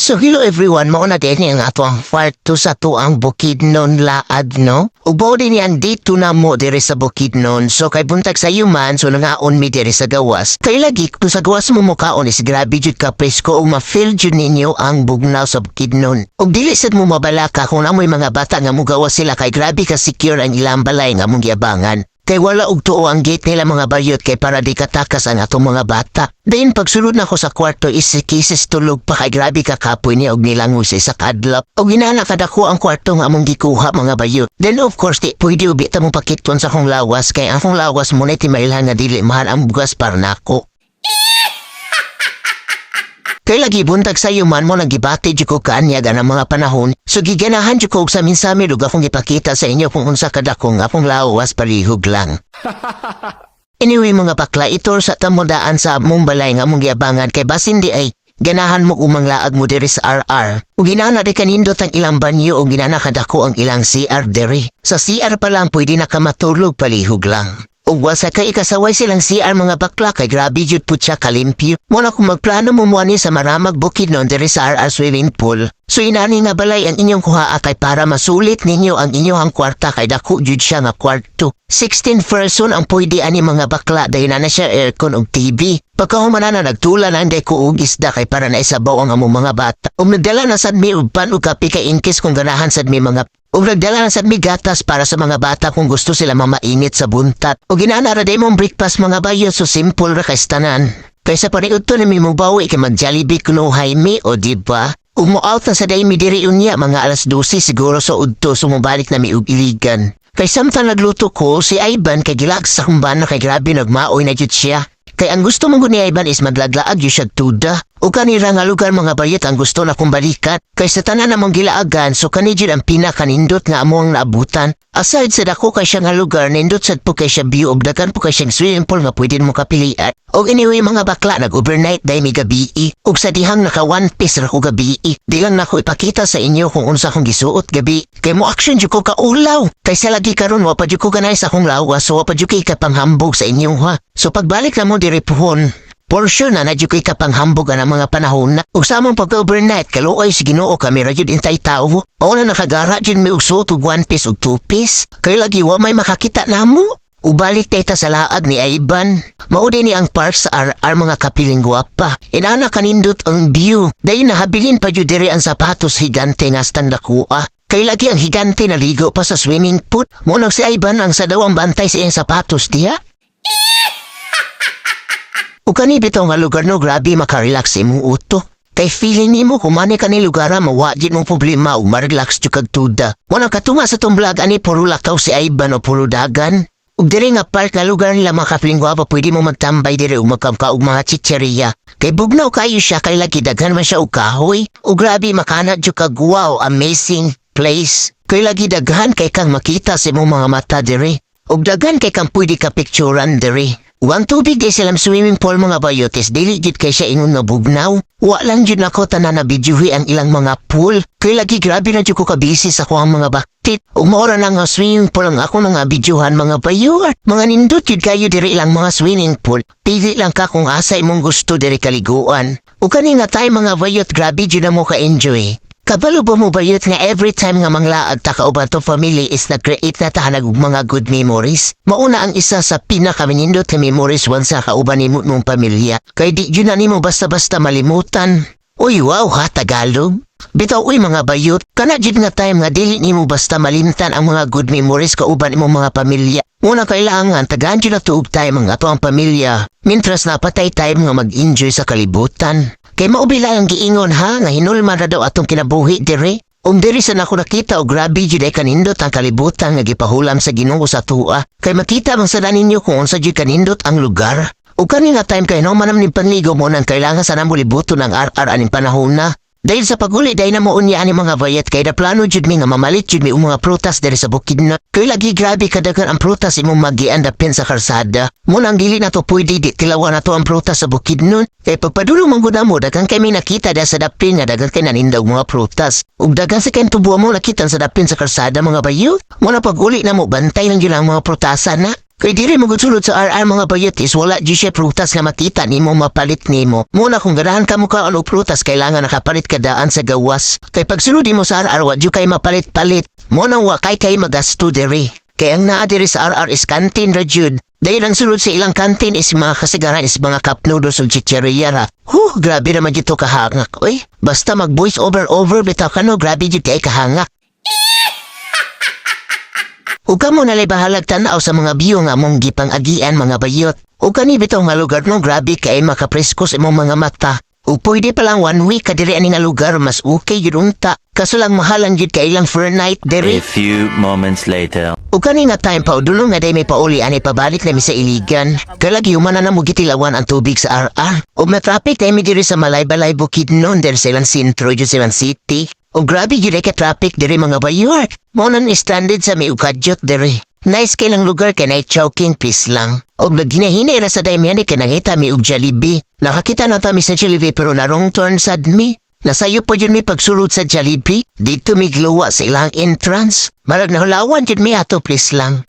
So hello everyone, mao na din ang ato ang part 2 sa atuang Bukidnon laad, no? Ug mao din ang dito na mo diri sa Bukidnon. So kay buntag sayo man, so nangaon mi diri sa gawas. Kay lagi kung sa gawas mo mukaon is grabe jud ka presko ug ma-feel jud ninyo ang bugnaw sa Bukidnon. Ug dili sad mo mabalaka kung naa moy mga bata nga mugawas sila kay grabe ka secure ang ilang balay nga mong giabangan. Kay wala og tuo ang gate nila, mga bayot, kay para di katakas ang atong mga bata. Then pagsulod na ko sa kwarto is si Kisses tulog pa kay grabe ka kapoy niya og nilangoy sa isa kadlaw. Og inana kadako ang kwarto nga among gikuha, mga bayot. Then of course di pwede ubi ta mong pakiton sa akong lawas kay ang akong lawas mo na timailhan nga dili mahal ang bugas para nako. Kay lagi buntag sayo man mo nagibati jud ko kaanyag ang mga panahon. So giganahan jud ko og samin-samin ug akong ipakita sa inyo kung unsa kadako nga akong lawas, palihog lang. Anyway, mga bakla, i-tour sa ta mo daan sa among balay nga among giabangan kay basin di ay ganahan mo umang laag mo diri sa RR. Ug ginana di kanindot ang ilang banyo ug ginana kadako ang ilang CR diri. Sa CR pa lang pwede na ka matulog, palihog lang. Ug wasa kay ikasaway silang CR, mga bakla, kay grabe jud pud siya kalimpyo. Mo na kung magplano mo mo sa Maramag Bukidnon diri sa RR swimming pool. So inani nga balay ang inyong kuhaa kay para masulit ninyo ang inyong kwarta kay dako jud siya nga kwarto. 16 person ang pwede ani, mga bakla, dahil na na siya aircon ug TV. Pagkahuman na nagtula na hindi ko og isda kay para na isabaw ang among mga bata. Ug nagdala na sad mi og pan ug kape kay in case kung ganahan sad mi mga. Ug nagdala na sad mi gatas para sa mga bata kung gusto sila mamainit sa buntat. Ug ginana ra day mong breakfast, mga bayo, so simple ra kay tanan. Kaysa paniudto na mi mubawi kay mag Jollibee kunuhay mi o di ba? Ug mo out na sa day mi diri unya mga alas 12 siguro sa udto, so mobalik na mi og Iligan. Kay samtang nagluto ko, si Ivan kay gilag sa kumban na kay grabe nagmaoy na jud siya. Kay ang gusto mo ni Ivan is maglaglaag jud siya tuda. O kanira nga lugar, mga bayot, ang gusto na kong balikan. Kay sa tanan namong gilaagan, so kani jud ang pinakanindot nga amo ang naabutan. Aside sa dako kay siya nga lugar, nindot sad po kay siya view og daghan po kay siyang swimming pool nga pwede mo kapilian. Og anyway, mga bakla, nag-overnight day mi gabii. Og sa dihang naka one piece ra ko gabii. Di lang nako ipakita sa inyo kung unsa akong gisuot gabi. Kay mo action jud ko kaulaw. Kay sa lagi karon wa pa jud ko ganay sa akong lawas, so wa pa jud kay kapanghambog sa inyo ha. So pagbalik na mo diri puhon, for sure na na jud kay kapanghambog ang mga panahon na. Ug sa among pagka-overnight, kaluoy si Ginoo kami ra jud intay tao. O na nakagara jud mi og suot og one piece ug two piece. Kay lagi wa may makakita namo. Ubalik ta sa laag ni Ivan. Mao din ni ang park sa RR, mga kapiling gwapa. Inana kanindot ang view. Dayon nahabilin pa jud diri ang sapatos higante nga standakua. Kay lagi ang higante naligo pa sa swimming pool. Mo nang si Ivan ang sa daw ang bantay sa iyang sapatos diya. Ug kani bitaw nga lugar no, grabe makarelax imong uto. Kay feeling nimo kung mani ka ni lugar mawa jud mong problema ug ma-relax jud kag tuda. Mo nang katunga sa tong vlog ani puro lakaw si Ivan o puro dagan. Ug diri nga park nga lugar nila, mga kapiling gwapa, pwede mo magtambay diri ug magkamka og mga chicheria. Kay bugnaw kayo siya kay lagi daghan man siya og kahoy. Ug grabe makana jud kag wow, amazing place. Kay lagi daghan kay kang makita sa imong mga mata diri. Ug daghan kay kang pwede ka picturean diri. Ug ang tubig di silang swimming pool, mga bayotes, dili jud kay siya ingon nga bugnaw. Wa lang jud nako tanan na videohi ang ilang mga pool. Kay lagi grabe na jud ko ka busy sa kuang mga baktit. Ug mao ra na nga swimming pool ang ako nga videohan, mga bayot. Mga nindot jud kayo diri ilang mga swimming pool. Pili lang ka kung asa imong gusto diri kaliguan. Ug kani nga time, mga bayot, grabe jud na mo ka-enjoy. Kabalo ba mo, bayot, nga every time nga manglaag ta kauban to family is nag-create na ta og mga good memories? Mauna ang isa sa pinakaminindot nga memories once sa kauban nimo mong pamilya. Kay di jud na nimo basta-basta malimutan. Uy, wow ha, Tagalog. Bitaw uy, mga bayot, kana jud nga time nga dili nimo basta malimtan ang mga good memories kauban imong mga pamilya. Muna kailangan tagaan jud na tuog time ang ato ang pamilya. Mintras napatay time nga mag-enjoy sa kalibutan. Kay mao bila ang giingon ha nga hinulman ra daw atong kinabuhi diri. Diri sa nako nakita og grabe jud ay kanindot ang kalibutan nga gipahulam sa Ginoo sa tua. Kay makita man sa ninyo kung unsa jud kanindot ang lugar. Ug kani nga time kay no manam ni panligo mo nang kailangan sa namo libuton ang RR aning panahon na. Dahil sa paguli dahil na mo unya ani, mga bayat, kay da plano jud mi nga mamalit jud mi og mga prutas diri sa bukid na. Kay lagi grabe kadaghan ang prutas imong magian dapin sa karsada. Mo nang dili na to pwede di tilawan na to ang prutas sa bukid nun. Kay pagpadulong man gud mo daghan kay may nakita da sa dapin nga daghan kay nanindaw mga prutas. Ug daghan sa kay tubuan mo nakita sa dapin sa karsada, mga bayot. Mo na pag-uli na mo bantay lang jud ang mga prutasan na. Kay diri mo sulod sa RR, mga bayot, is wala jud siya prutas nga makita nimo mapalit nimo. Muna kung ganahan ka mo kaon og prutas, kailangan nakapalit ka daan sa gawas. Kay pagsulod mo sa RR, wa jud kay mapalit-palit. Mo nang wa kay kay magasto diri. Kay ang naa diri sa RR is canteen ra jud. Dahil ang sulod sa ilang canteen is mga kasagaran is mga cup noodles o chicheria ra. Huh, grabe naman dito kahangak. Uy, basta mag voice over over bitaw ka no, grabe jud kay kahangak. Ug kamo nalay bahalag tanaw sa mga view nga mong gipang-agian, mga bayot. Ug kani bitaw nga lugar no, grabe kay makapresko sa imong mga mata. Ug pwede pa lang one week ka diri ani nga lugar, mas okay jud unta. Kaso lang mahalan jud kay ilang per night diri. A few moments later. Ug kani nga time pa udulong na day may pauli ani pabalik na mi sa Iligan. Kalagi human na namo gitilawan ang tubig sa RR. Ug na traffic tayo mi diri sa Malaybalay, Bukidnon, diri sa ilang sentro jud sa ilang city. Ug grabe jud ka traffic diri, mga bayot. Mao nang stranded sa mi ug kadyot diri. Nice kay lang lugar kay night chowking, peace lang. Og naghinay ra sa daymiyan ni kay nangita mi og Jollibee. Nakakita na ta mi sa Jollibee pero na wrong turn sad mi. Nasayo po yun mi pagsulod sa Jollibee. Dito mi gluwa sa ilang entrance. Marag nahulawan jud mi ato, please lang.